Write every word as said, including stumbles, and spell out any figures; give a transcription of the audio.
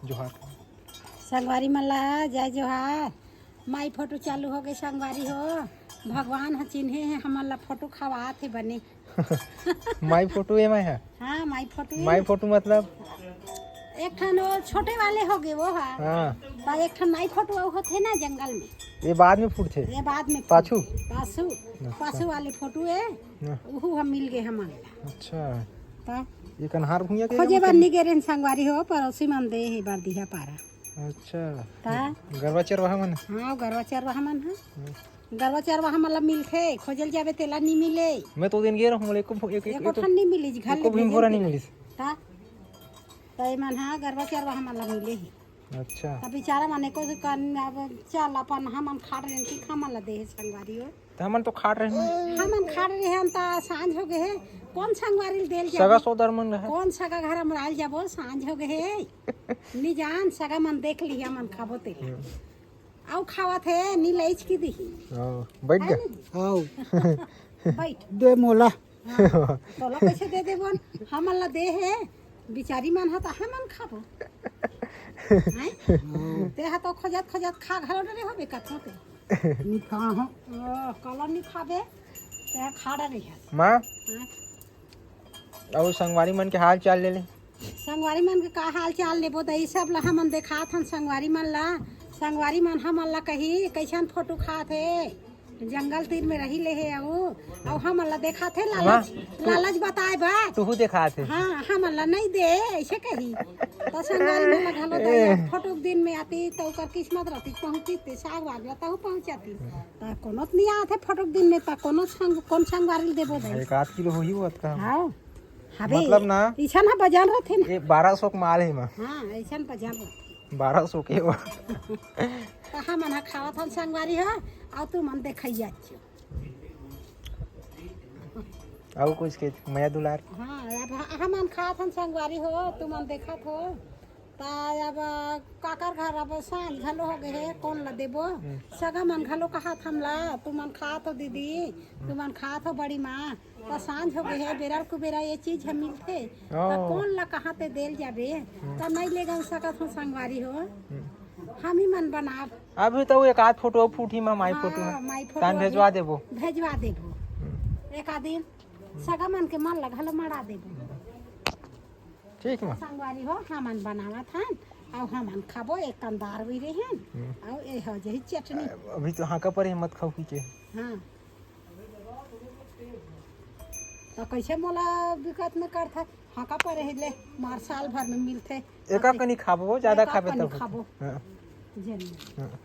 जोहार। संगवारी मन ला जय जोहार। माई फोटो चालू हो गए संगवारी हो। भगवान ह चिन्हे हे, हमन ला फोटो खवात हे बने। माई फोटो ए माई ह? हाँ, माई फोटो ए। माई फोटो मतलब? एक ठन वो छोटे वाले हो गए वो हा। हाँ। त एक ठन माई फोटो अउ होथे ना जंगल में। ये बाद में फूटथे? ये बाद में पाछू? पाछू। अच्छा। पाछू वाले फोटो ए। हाँ। उहू हम मिल गए हमन ला। अच्छा। त ये कन्हार भुइयां के खोजे मतलब? बर नी गे रहेन संगवारी हो, पड़ोसी मन दे हे बरदिहा पारा। अच्छा। त? गरवा चरवाहा मन? हाँ, गरवा चरवाहा मन ह। हाँ। गरवा चरवाहा मन ला मिलथे, खोजल जाबे तेला नी मिले। मैं तो दिन गे रहूं, मोला एको, एक, एक, एको ठन नी मिलिस, घर एको ले भी भेजे भोरा नी तेला। मिलिस। त? त ये मन ह गरवा चरवाहा मन ला मिले हे। अच्छा। त बेचारा मन एको कन अब चल अपन हमन खाड़ रेन कि हमन ला दे हे संगवारी हो। त हमन तो खाड़ रहे हन। हमन खाड़ रहे हन त सांझ हो गए हे। कौन संगवारी ल देल जाबो? सगा सोदर मन रहे। कौन सगा घर हम आइल जाबो? सांझ हो गए हे। नी जान सगा मन देख लिही हमन खाबो तेला। हम्म। अउ खावत हे, नी लइच की दिही। हाँ, बैठ है गया। नी? आओ। बैठ। दे मोला। हाँ, तोला कैसे दे देबो? हमन ला दे हे, बिचारी मन ह त हमन खाबो। हैं? ते ह तो खोजत खोजत खा घलो डरे होबे कथों ते। नी खा हो। ओ, कला नी खाबे, ते ह खा डरे हे। माँ, हाँ? अउ संगवारी मन के हाल चाल ले ले। संगवारी मन के का हाल चाल लेबो दई, सब ला हमन देखात हन संगवारी मन ला। संगवारी मन हमन ला कही, "कैसन फोटो खात हे?" जंगल तीर में रही ले हे अउ, अउ हमन ला देखात हे लालच, माँ, तू लालच बताए बर। तुहू देखात हे। हाँ, हमन ला नहीं दे, ऐसे कही। तो संगवारी मन ला घलो दे, ए। फोटो के दिन में आती, तो ओकर किस्मत रहती, पहुँचती, साग वाग ला तहू पहुँचाती। त कोनो त नहीं आत हे फोटो के दिन में, त कोनो संग, कौन संगवारी ल देबो दई? एक आध किलो होही वो अतका। हाँ। हबे, मतलब ना, इसन ह बजन रथे ना। ये बारह सौ के माल हे मा। हाँ, इसन बजन रथे। बारह सौ के वो। त हमन ह खावत हन संगवारी हो, अउ तुमन देखइया छो। अउ कुछ के मया दुलार। हाँ, अब ह-, हमन खात हन संगवारी हो, तुमन देखत हो। त अब काकर घर अब सांझ घलो हो गए हे, कौन ला देबो? हम्म। सगा मन घलो कहात हमला, "तुमन खात हो दीदी, तुमन खात हो बड़ी माँ।" त सांझ हो गए हे, बेरा कुबेरा ये चीज ह मिलथे। त ओ। कौन ला कहाँ ते देल जाबे? हम्म। त नहीं ले गन सकत हो संगवारी हो। हम्म। हम ही मन बनाब। अभी तो एक आध फोटो फूटी मा माई हाँ, फोटो है। माई फोटो तान अभी भेजवा देबो। भेजवा देबो। हम्म। एक आध दिन सगा मन के मन ला घलो मड़ा देबो। ठीक मा। संगवारी हो, हमन बनावत हन, अउ हमन खाबो, एक कंदार हुई रहे हन, हम्म। अउ ए हो जही चटनी। अभी तो हाँका पर ही मत खाओ पीछे। हाँ। तो कैसे मोला बिकट में करथा? हाँका पर ही ले, मार साल भर में मिलथे। एका अभी कनी खाबो, ज्यादा एका खाबे कनी तब। खाबो। हाँ। जरूर। हाँ।